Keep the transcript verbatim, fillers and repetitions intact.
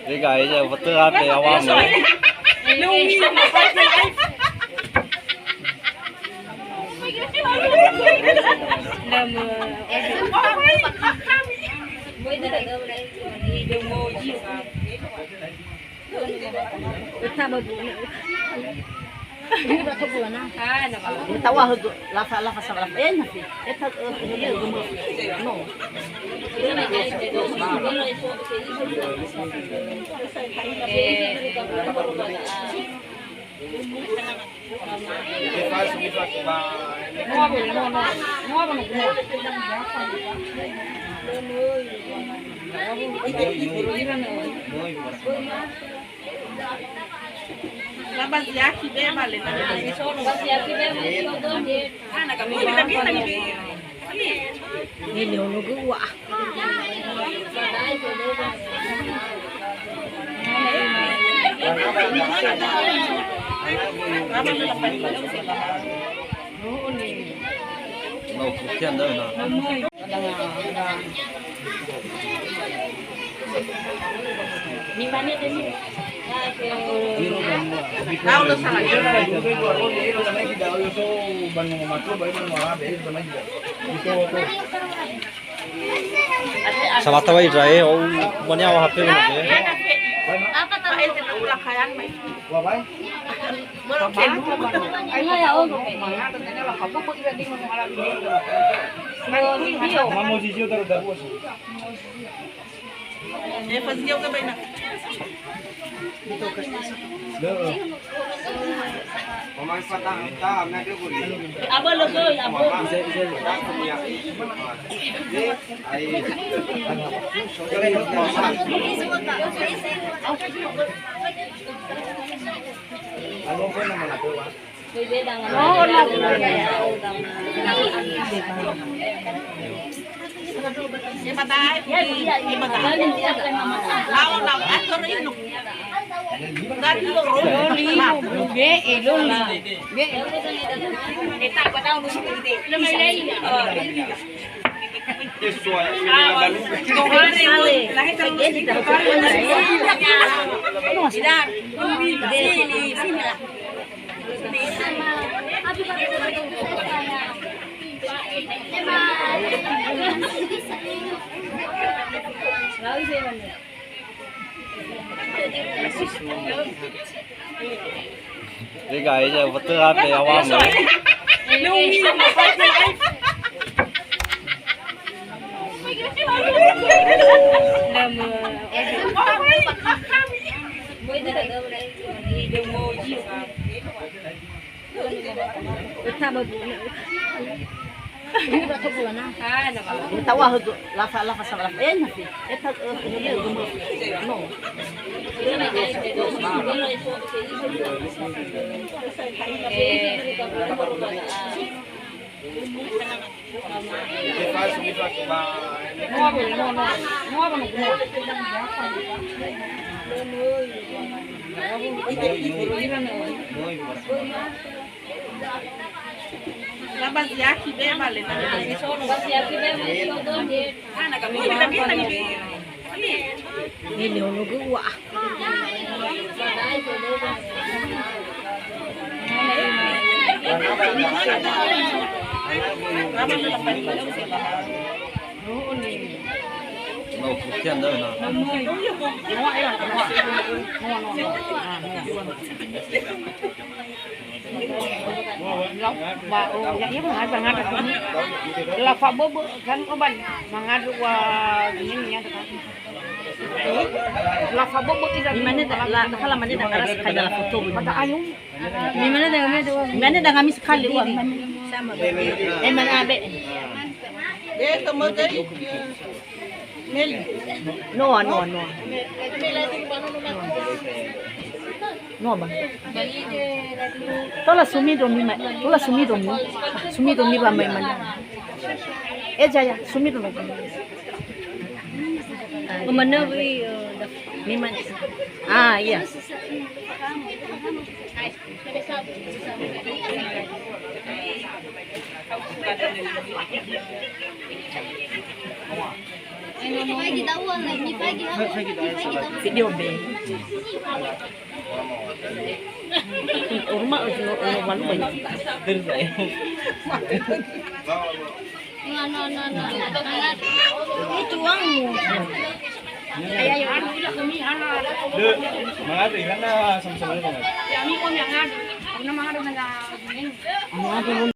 Ega aja betul apa ya, awam ya. Tawa hego lafa lafa sama lafa. Eh, nafi. Eta, eh, eh, eh, no. Baziaki be male na. Baziaki be male. Ana kami kita kita ni be. Ini ono gua. Salata wa ira e, o, mania wa hape wa be. Apa tahu? Mamo zizio taruh dabu. Eh, fazio ke baina. Abo lo doi, abo. Ega aja betul apa ya, awam ya. Tawa hego lafa lafa sama lafa. Eh, nafi. Eta, eh, eh, eh, no. Baziaki be male na. Baziaki be male. Ana kami kita kita ni be. Ini ono gua. Ba, oh, ya, iya, mangada, mangada. Lafa bobo kan oban, mangada wa gini ya. Lafa bobo tidak. Di mana dah? La, dah lama dia dah ngarasa kaya lafa bobo. Kata ayo. Di mana dah kami tu? Di mana dah kami sekali wa? Sama. Eh, mana abe? Eh, teman tadi. Meli. Noa, noa, noa. Noa, Bang. Tola sumi domi mai. Tola sumi domi. Sumi domi ba mai mana. Eh, Jaya, sumi domi. Umana wi, eh, da-, memang. Ah, iya. Video be. Rumah, eh, no, no, malu banyak. No, no, no, no. Itu uangmu. Ayo, ayo. Dek, mangadu, karena sama-sama itu. Ya, kami pun yang ngadu. Karena mangadu dengan